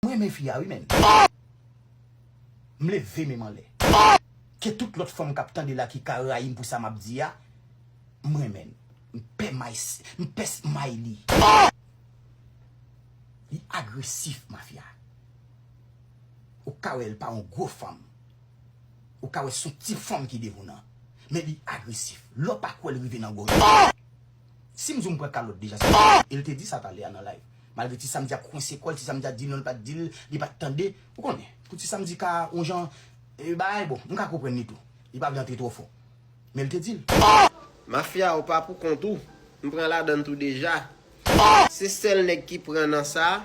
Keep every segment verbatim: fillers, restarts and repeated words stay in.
renmen fi a, wi, menn. M leve men m anlè. Ke tout lòt fanm k ap tande la ki ka rayi m pou sa m ap di a, m renmen l. M pè may, m pè may li. Li agresif, mafya. Ou ka wè l pa yon gwo fanm. Ou ka wè se yon ti fanm ki devan w nan. Men li agresif. Lè w pa kwè l rive nan gòj. Si m di w m pran kalòt deja, se e l te di sa talè a nan live. Malgre ti Samdi ap kwense kò l, ti Samdi a di l non, l pa t di l, li pa t tande. Ou konnen, pou ti Samdi ka yon jan, e, bagay bon, m ka konprann li tou. Li pa vle antre twò fon. Men l te di l. Mafya, ou pa pou kont ou. M pran ladann tou deja. Se sèl nèg ki pran nan sa,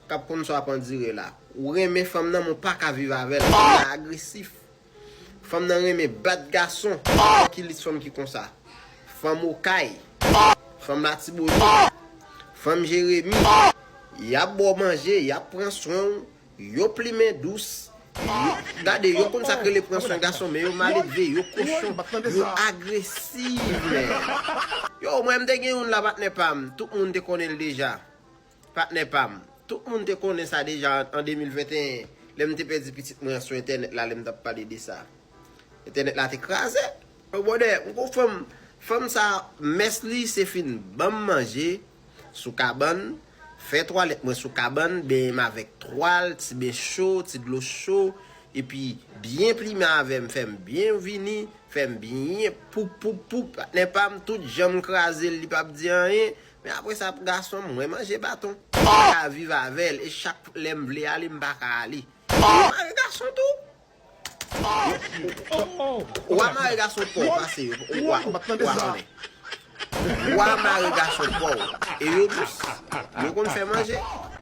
k ap konn sa w ap andire la. Ou renmen fanm nan, men w pa ka viv avè l. Fanm nan agresif. Fanm nan renmen bat gason. Ki lis fanm ki konsa? Fanm Okay. Fanm Latibonit. Fanm Jeremi. Y ap ba w manje, y ap pran swen w. Yo plimen dous. Yo, gade, yo konn sa k rele pran swen gason, men yo maledve, yo kochon, yo agresif, men. Yo, mwen, m te gen youn la, patnè pa m. Tout moun te konnen l deja. Patnè pa m. Tout moun te konnen sa deja an, an de mil venteyen, lè m te pèdi pitit mwen an sou entènèt la, lè m t ap pale de sa. Entènèt la te kraze. Yo bòdè, m gon fanm, fanm sa, mès li se fin ban m manje sou kabann, fè twalèt mwen sou kabann, benyen m avèk twal, ti ben cho, ti dlo cho, epi byen plimen avè m, fè m byen vini, fè m byen poup, poup, poup, patnè pa m, tout jan m kraze l, li p ap di anyen, men apre sa, gason m, mwen manje baton. M pa ka viv avè l, e chak lè m vle ale, m pa ka ale. Yo mare gason tou. Ou a mare gason pa w, pase yo. Ou a, ou a konnen. Ou a mare gason pa w. E yo dous. Yo konn fè manje.